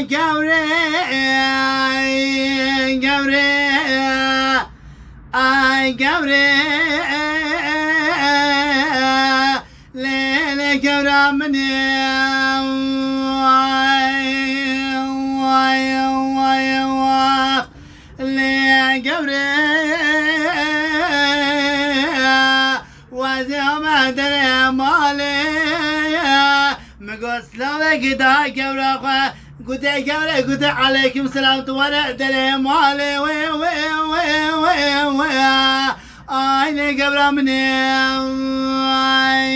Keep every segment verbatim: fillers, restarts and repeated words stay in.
Gewre, gewre, ay gewre, lê, lê gewra min ê, ay, ay, ay, wax, lê gewre, wezê hame derê malê, min got silavek da gewra xwe, gute gewre, gute aleykum selam, tu were derê malê wê, wê, wê, wê, wê. Ay lê gewra min ê, ay,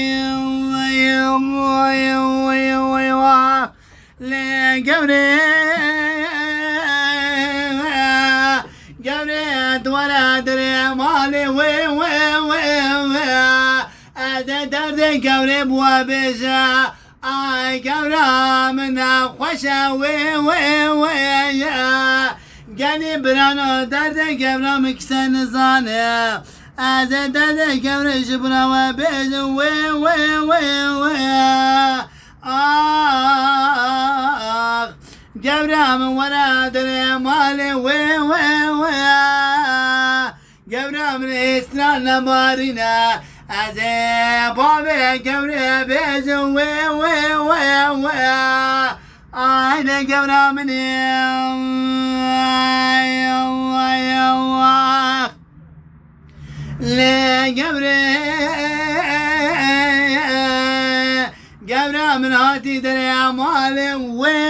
ay, ay, ay, ay, wax. Lê gewre, gewre, tu were derê malê wê, wê, wê, wê. Ez ê derdê gewrê bi we bêje. Ay gewra min ne xweş e wê, wê, wê, ye. Genî birano derdê gewra min kise nizane. Ez ê derdê gewrê ji bira we bêjim wê, wê, wê, wê. Ax, gewra min were derê malê wê, wê, wê. Gewra min hêsra nebarîne, ez ê bavê gewrê bêjim wê, wê, wê, wê. Ay lê gewra min ê, ay, ay, ay, ay. Lê gewre, gewra min hatî derê malê wê.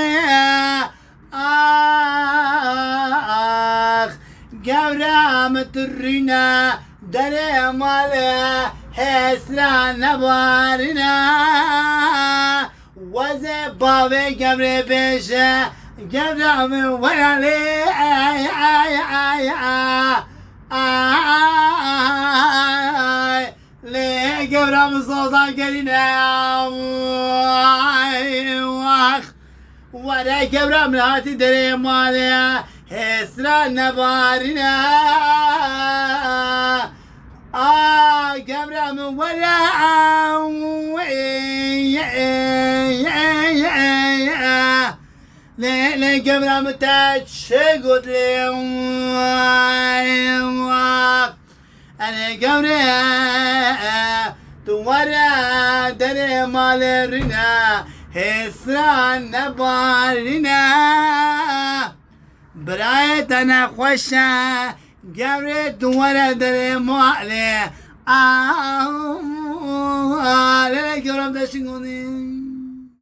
Ax, gewra min tu rîne derê malê hêsra nebarîne. Wezê bavê gewrê bêje, gewra min were lê, ay, ay, ay, ay, ay. Lê gewra min soza gerîne, ay, wax. Were gewra min hatî derê malê, hêsra nebarîne. A, gewra min were, lê, lê gewra min te çi got lê, ay, wax. Erê gewre, tu were derê malê rîne, hêsra nebarîne. Birayê te nexweş e, gewre tu were derê malê. Ah, lê, lê gewra min te çi got lê.